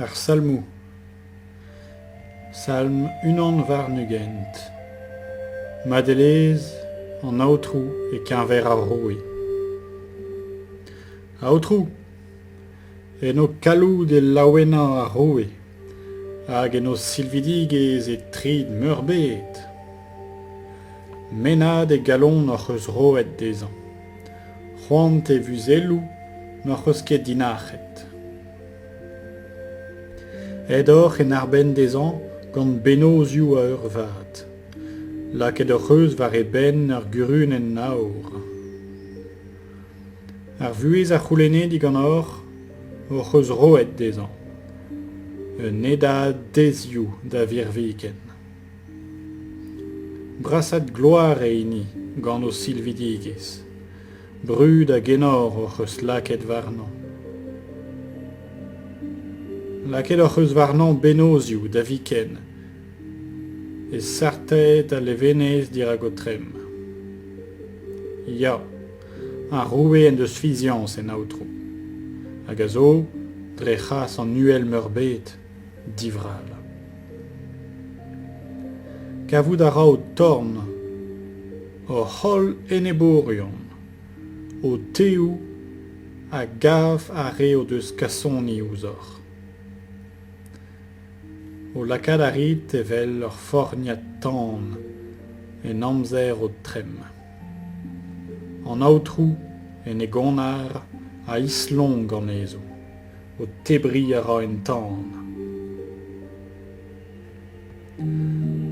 Ar Salmoù. Salm 21. Madelezh an Aotrou e-keñver ar roue. Aotrou, en ho kalloud e laouena ar roue, hag en ho silvidigezh e trid meurbet. Mennad e galon hoc'h eus roet dezhañ. C'hoant e vuzelloù n'hoc'h eus ket dinac'het. Aet oc'h en arbenn dezhañ gant bennozhioù a eurvad. Lakaet hoc'h eus war e benn ur gurunenn aour. Ar vuhez a c'houlenne diganeoc'h hoc'h eus roet dezhañ. Un edad dezioù da virviken. Brasat gloar eo hini gant ho silvidigezh. Brud hag enor hoc'h eus lakaet warnañ. Lakaet hoc'h eus warnañ bennozhioù da viken, e sartaet al levenez dirak ho tremm. Ya, ar roue en deus fiziañs en Aotrou, hag a zo, dre c'hras an Uhel-meurbet, divrall. Kavout a ra ho torn hoc'h holl enebourion, ho teoù a gav ar re o deus kasoni ouzhoc'h. Ho lakaat a rit evel ur forniad tan en amzer ho tremm. An Aotrou, en e gonnar, a islonk anezho. O tebriñ a ra en tan.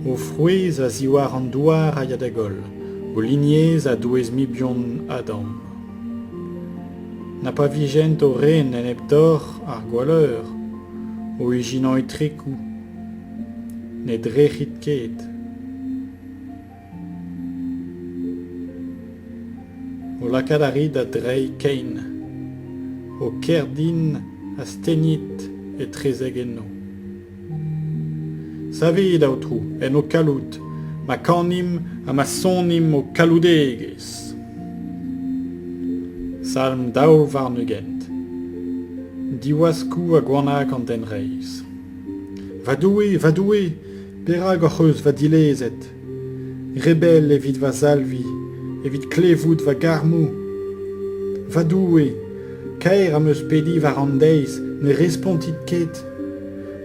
O frouezh a-ziwar an douar a ya da goll, o lignez a-douez mibion Adam. Na pa vijent o ren enep deoc'h ar gwalleur, o ijinañ itrekoù, ne drec'hit ket. Ho lakaat a rit da dreiñ kein. Ho kerdin a stegnit etrezek enno. Savit, Aotrou, en ho kalloud, ma kanimp ha ma sonimp ho kalloudegezh. Salm 22. Diwaskoù ha gwanañ an den reizh. Va Doue, va Doue, perak hoc'h eus va dilezet ? Re bell evit va salviñ, evit klevout va garmoù. Va Doue, kaer am eus pediñ war an deiz, ne respontit ket.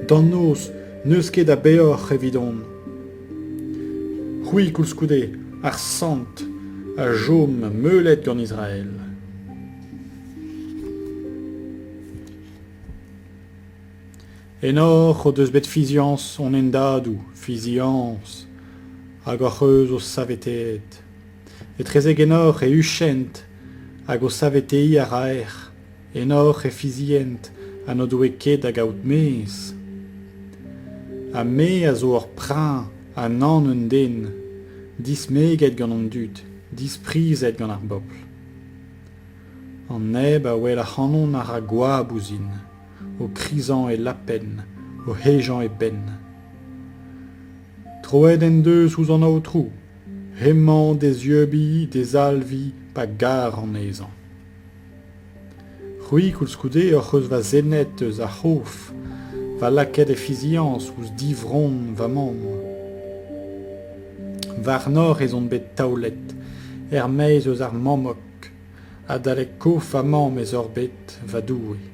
D'an noz, n'eus ket a beoc'h evidon. C'hwi koulskoude, ar sant, a chom meulet gant Israel. Ennoc'h o deus bet fiziañs hon hendadoù, fiziañs, hag hoc'h eus o saveteet. Etrezek ennoc'h e huchent hag o saveteiñ a raec'h. Ennoc'h e fizient ha n'o doe ket da gaout mezh. Ha me a zo ur preñv ha nann un den, dismeget gant an dud, disprizet gant ar bobl. An neb a wel ac'hanon a ra goap ouzhin. o krizañ e lapenn, o hejañ e benn. Troet en deus ouzh an Aotrou, hemañ d'e zieubiñ, d'e salviñ pa gar anezhañ. C'hwi koulskoude hoc'h eus va zennet eus ar c'hof, va lakaet e fiziañs ouzh divronn va mamm. Warnoc'h ez on bet taolet, er-maez eus ar mammog. Adalek kof va mamm ez oc'h bet, va Doue.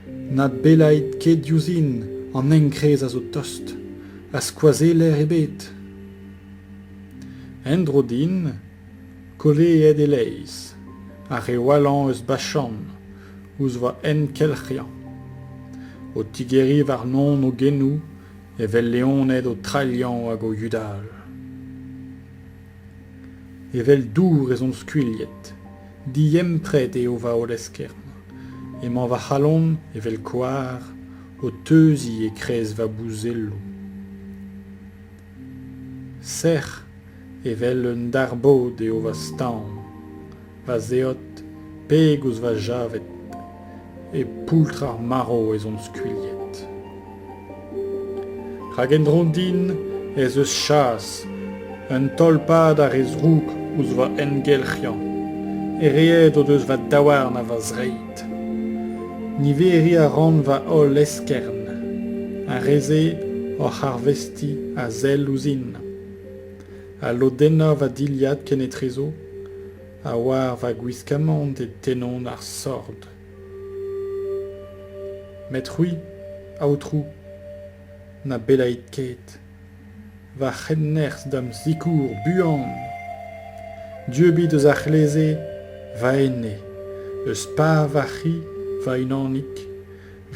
Na bellait ket diouzhin, an enkrez a zo tost, ha skoazeller ebet. En-dro din, koleet e-leizh, ar re wallañ eus Bashan, ouzh va enkelc'hiañ. O tigeriñ warnon o genoù evel leoned o trailhañ hag o yudal. Evel dour ez on skuilhet, diempret eo va holl eskern. Emañ va c'halon, evel koar, o teuziñ e-kreiz va bouzelloù. Sec'h evel un darbod eo va staon, va zeod peg ouzh va javed, e poultr ar marv ez on skuilhet. Rak en-dro din ez eus chas, un tolpad a re zrouk ouzh va engelc'hiañ. Ereet o deus va daouarn ha va zreid. Niveriñ a ran va holl eskern. Ar re-se oc'h arvestiñ a sell ouzhin. Ha lodennañ va dilhad kenetrezo ha war va gwiskamant e tennont ar sord. Met c'hwi, Aotrou, na bellait ket. Va c'hennerzh da'm sikour buan. Dieubit eus ar c'hleze va ene, eus par va c'hi va-unanik,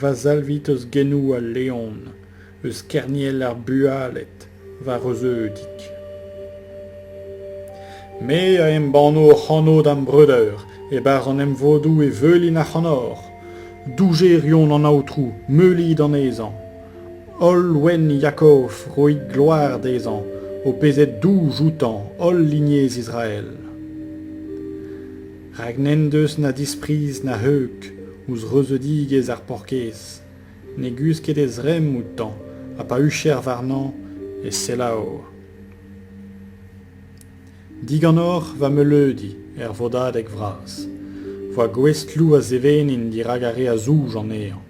va salvit eus genoù al leon, eus kerniel ar bualed, va reuzeudig. Me a embanno hoc'h anv da'm breudeur, e-barzh an emvodoù e veulin ac'hanoc'h. Doujerion an Aotrou, meulit anezhañ. Holl ouenn Yakov, roit gloar dezhañ, ho pezet douj outañ, holl lignez Israel. Rak n'en deus na dispriz na heug ouzh reuzeudigezh ar paourkaezh. Ne guzh ket e zremm outañ ha pa hucher warnañ e selaou. Diganeoc'h va meuleudi er vodadeg vras, va gouestloù a sevenin dirak ar re a zouj anezhañ.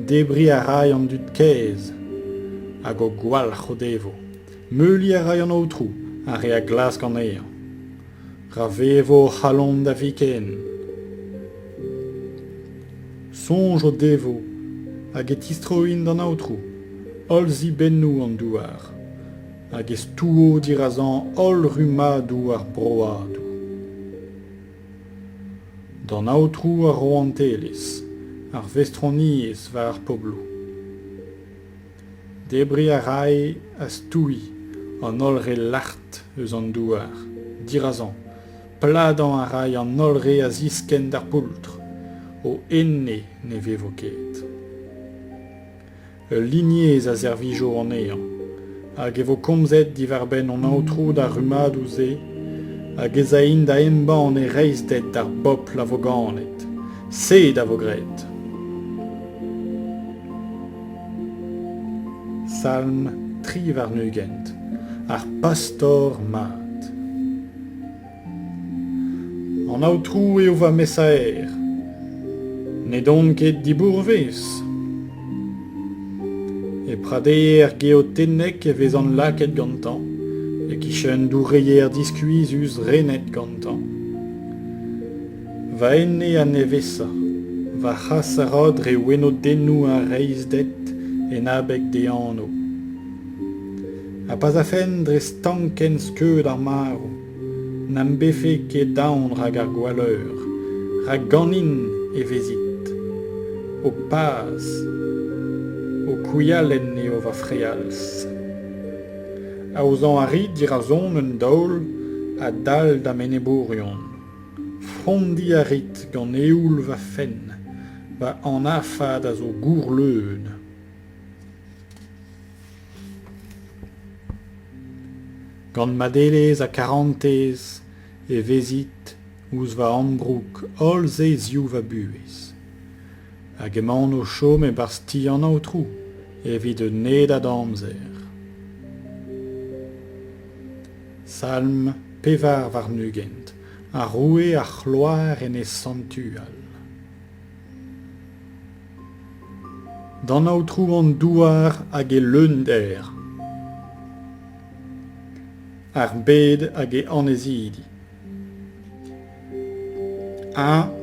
Debriñ a ray an dud kaezh hag o gwalc'h o devo. Meuliñ a ray an Aotrou ar re a glask anezhañ. Ra vevo o c'halon da viken. Soñj o devo hag e tistroint d'an Aotrou, holl zibennoù an douar. Hag e stouo dirazañ holl rummadoù ar broadoù. D'an Aotrou ar rouantelezh, ar vestroniezh war ar pobloù. Debriñ a ray ha stouiñ an holl re lart eus an douar, dirazañ, pladañ a ray an holl re a ziskenn d'ar poultr, o ene ne vevo ket. Ul lignez a servijo anezhañ hag e vo komzet diwar-benn hon Aotrou d'ar rummadoù-se hag ez aint da embann e reizhded d'ar bobl a vo ganet. Sed a vo graet. Salm 23, ar pastor mat. An Aotrou eo va mesaer. Ne don ket dibourvez. E pradeier geotennek e vezan lakaet gantañ, e-kichen doureier diskuizhus renet gantañ. Va ene a nevesa, va c'has a ra dre wenodennoù ar reizhded en abeg d'e anv. Ha pa'z afen dre stankenn skeud ar marv, n'am befe ket aon rak ar gwalleur, rak ganin e vezit. Ho paz, ho kwialenn eo va frealz. Aozañ a rit dirazon un daol a-dal da'm enebourion. Frondiñ a rit gant eoul va fenn, va anafad a zo gourleun. Gant madelezh ha karantez e vezit ouzh va ambroug holl zeizioù va buhez. Hag emaon o chom e-barzh ti an Aotrou evit un edad amzer. Salm 24, ar roue a c'hloar en e santual. D'an Aotrou an douar hag e leunder, ar bed hag e annezidi. Eñ,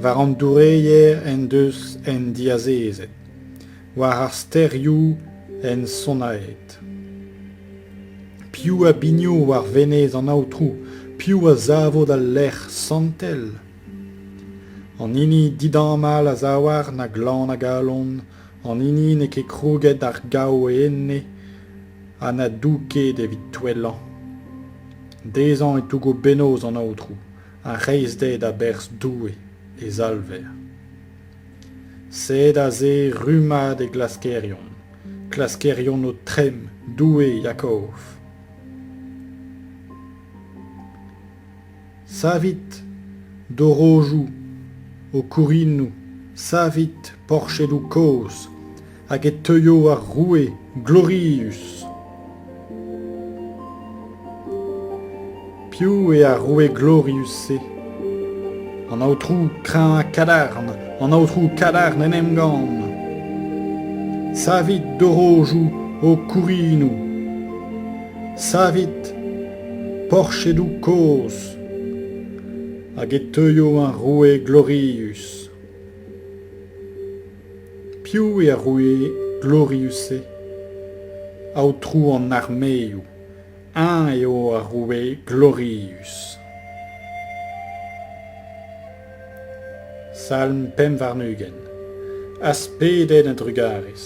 war an doureier en deus en diazezet, war ar stêrioù en sonnaet. Piv a bigno war venez an Aotrou, piv a savo d'al lec'h santel ? An hini didamall a zaouarn ha glan a galon, an hini n'eo ket krouget ar gaou e ene ha na doug ket evit touellañ. Dezhañ e tougo bennozh an Aotrou, ar reizhded a-berzh Doue, e Salver. Sed aze rummad e glaskerion, klaskerion ho tremm, Doue Yakov. Savit, dorojoù, ho kourinoù, savit, porchedoù kozh, hag e teuio ar roue glorius. Piv eo ar roue glorius-se ? An Aotrou kreñv ha kadarn, an Aotrou kadarn en emgann. Savit dorojoù ho kourinoù. Savit porchedoù kozh. Hag e teuio ar roue glorius. Piv eo ar roue glorius-se ? Aotrou an armeoù. Eñ eo ar roue glorius. Salm 25. Aspedenn a drugarez.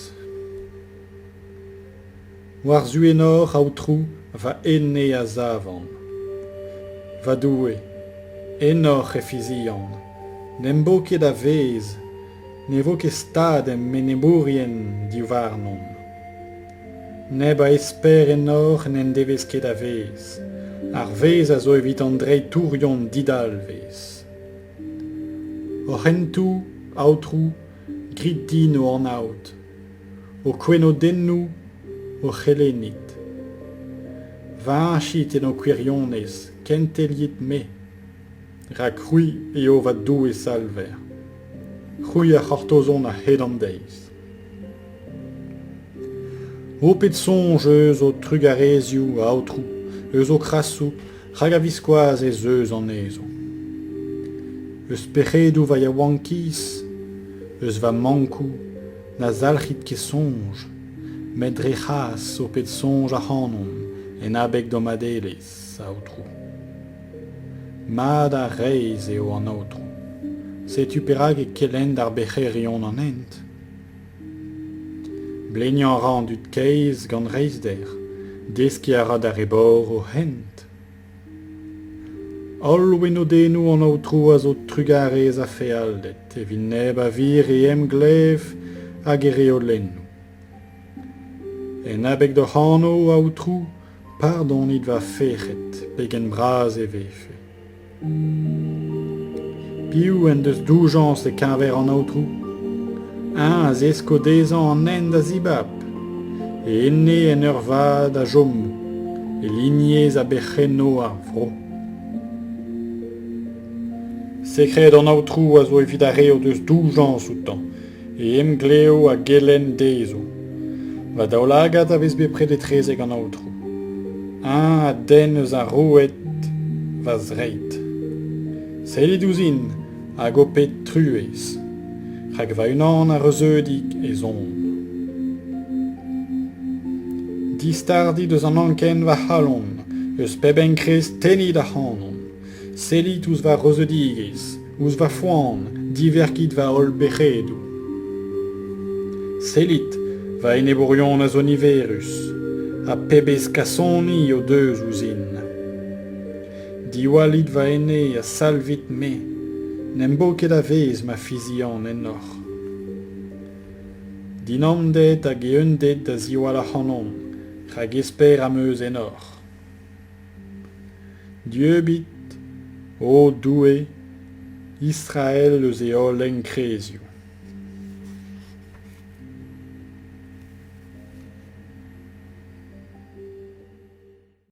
War-zu enor, Aotrou, va ene a savan. Va Doue, ennoc'h e fizian. N'em bo ket a vezh, ne vo ket stad em enebourien diwarnon. Neb a esper ennoc'h n'en devez ket a vezh. Ar vezh a zo evit an dreitourion didalvez. Hoc'h hentoù, Aotrou, grit din o anaout. Ho kwenodennoù o c'helennit. Va heñchit en ho kwirionez, kenteliit-me. Rak c'hwi eo va Doue Salver. C'hwi a c'hortozont a-hed an deiz. Ho pet soñj eus ho trugarezioù, Aotrou, eus ho krasoù, rak a-viskoazh ez eus anezho. Eus pec'hedoù va yaouankiz, eus va mankoù, na zalc'hit ket soñj, met dre c'hras ho pet soñj ac'hanon en abeg d'ho madelezh, Aotrou. Mat ha reizh eo an Aotrou. Setu perak e kelenn d'ar bec'herion an hent. Bleniañ a ra an dud kaezh gant reizhder, deskiñ a ra d'ar re baour o hent. Holl wenodennoù an Aotrou a zo trugarez ha fealded evit neb a vir e emglev hag e reolennoù. En abeg d'hoc'h anv, Aotrou, pardonit va fec'hed, pegen bras e vefe. Piv en deus doujañs e-keñver an Aotrou ? Eñ a zesko dezhañ an hent da zibab. E ene en eurvad a chomo, e lignez a berc'henno ar vro. Sekred an Aotrou a zo evit ar re o deus doujañs outañ, e emglev a gelenn dezho. Va daoulagad a vez bepred etrezek an Aotrou. Eñ a denn eus ar roued va zreid. Sellit ouzhin hag ho pet truez, rak va-unan ha reuzeudik ez on. Distardit eus an anken va c'halon, eus pep enkrez tennit ac'hanon. Sellit ouzh va reuzeudigezh, ouzh va foan, diverkit va holl bec'hedoù. Sellit, va enebourion a zo niverus, ha pebezh kasoni o deus ouzhin. Diwallit va ene ha salvit-me, n'em bo ket a vezh ma fizian ennoc'h. Dinammded hag eeunded da ziwall ac'hanon, rak esper am eus ennoc'h. Dieubit, o Doue, Israel eus e holl enkrezioù.